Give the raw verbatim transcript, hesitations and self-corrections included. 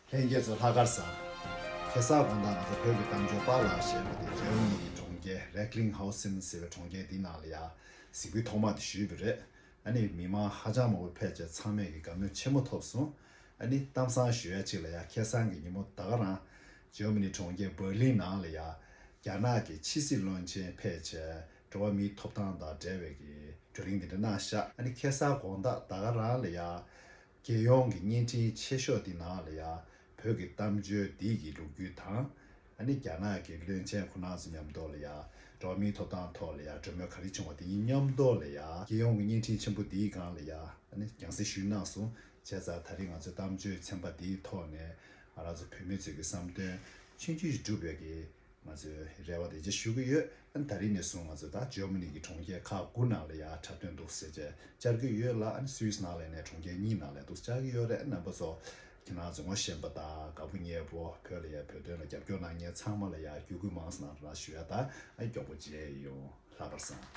ལྷན་རྒྱས་ཚོ་ལྷག་དཀར་བཟང་། ཁ་སང་དགོང་དག་ང་ཚོ་བོད་ཀྱི་གཏམ་བརྗོད་པཱ་ལགས་ཞེས་པ་དེ་འཇར་མ་ནི་གི་གྲོང་ཁྱེར་Recklinghausen་ཟེར་བའི་གྲོང་ཁྱེར་འདི་ནང་ལ་ཡ་གཟིགས་འབུལ་ཐོག་མ་དེ་ཞུས་པ་རེད། ཨ་ནི་མི་མང་ཧ་ཅང་མང་པོ་ཕེབས་བྱས་ཚང་མས་ཀྱི་དགའ་མོས་ཆེན་པོ་ཐོབ་སོང་། ཨ་ནི་གཏམ་བཟང་ཞུ་ཡ་གཅིག་ལ་ཡ་ཁ་སང་གི་ཉིན་མོ་ད་ག་རང་འཇར་མ་ནི་གྲོང་ཁྱེར་Berlin་ནང་ལ་ཡ་རྒྱ་ནག་གི་ཕྱི་སྲིད་བློན་ཆེན་ཕེབས་བྱས་འགྲོ་བ་མིའི་ཐོབ་ཐང་དང་འབྲེལ་བའི་གི་བགྲོ་གླེང་དེ་འདྲ་གནང་ཤག་ཨ་ནི་ཁ་སང་དགོང་དག་ད་ག་རང་ལ་ཡ་རྒྱལ་ཡོངས་ཀྱི་བརྙན་འཕྲིན་ཆེ་ཤོས་དེ་ནང་ལ་ཡ་བོད་ཀྱི་གཏམ་བརྗོད་འདི་གི་ལོ་རྒྱུས་དང་། ཨ་ནི་རྒྱ་ནག་གི་བློན་ཆེན་ཁོ་རང་ཚོ་མཉམ་དུ་ལ་ཡ་འགྲོ་བ་མིའི་ཐོབ་ཐང་ཐོག་ལ་ཡ་གྲོས་མོལ་ག་རེ་བྱུང་བ་དེ་གཉིས་མཉམ་དུ་ལ་ཡ་རྒྱལ་ཡོངས་ཀྱི་བརྙན་འཕྲིན་ཆེན་པོ་འདིའི་སྒང་ལ་ཡ་ཨ་ནི་རྒྱང་སྲིང་ཞུས་གནང་སོང་། བྱས་ཙང་ད་རེས་ང་ཚོའི་གཏམ་བརྗོད་ཚན་པ་འདིའི་ཐོག་ནས་ང་རང་ཚོ་བོད་མི་ཚོའི་གི་བསམ་དོན་ཆུང་ཆུང་ཞིག་འགྲུབ་ཡོད་ཀྱི། ང་ཚོས་རེ་བ་དེ་ཅིག་ཞུ་གི་ཡོད། ཨ་ནི་ད་རིང་ནས་བཟུང་ང་ཚོས་ད་འཇར་མ་ནི་གི་གྲོང་ཁྱེར་ཁག་དགུ་ནང་ལ་ཡང་འཁྲབ་སྟོན་འདུག་ཟེར་བྱས་བཅར་གྱི་ཡོད་ལ། ཨ་ནི་སུད་སི་ནང་ལ་ནས་གྲོང་ཁྱེར་གཉིས་ནང་ལ་འདུག་བཅར་གྱི་ཡོད་རེད། རྣམ་པ་ཚོ་ཁྱེད་རང་ཚོ་ངོ་ཤེས་པ་དང་དགའ་པོ་ཉེ་པོ་བོད་ལ་ཡང་བོད་དོན་ལ་རྒྱབ་སྐྱོར་གནང་མཁན་ཚང་མ་ལ་ཡང་བརྒྱུད་སྐུལ་མང་ཙམ་གནང་རོགས་གནང་ཞུ་ཡ་དང་། ཨ་ནི་མགྱོགས་པོ་མཇལ་ཡོང་། ལྷག་པར་བཟང་།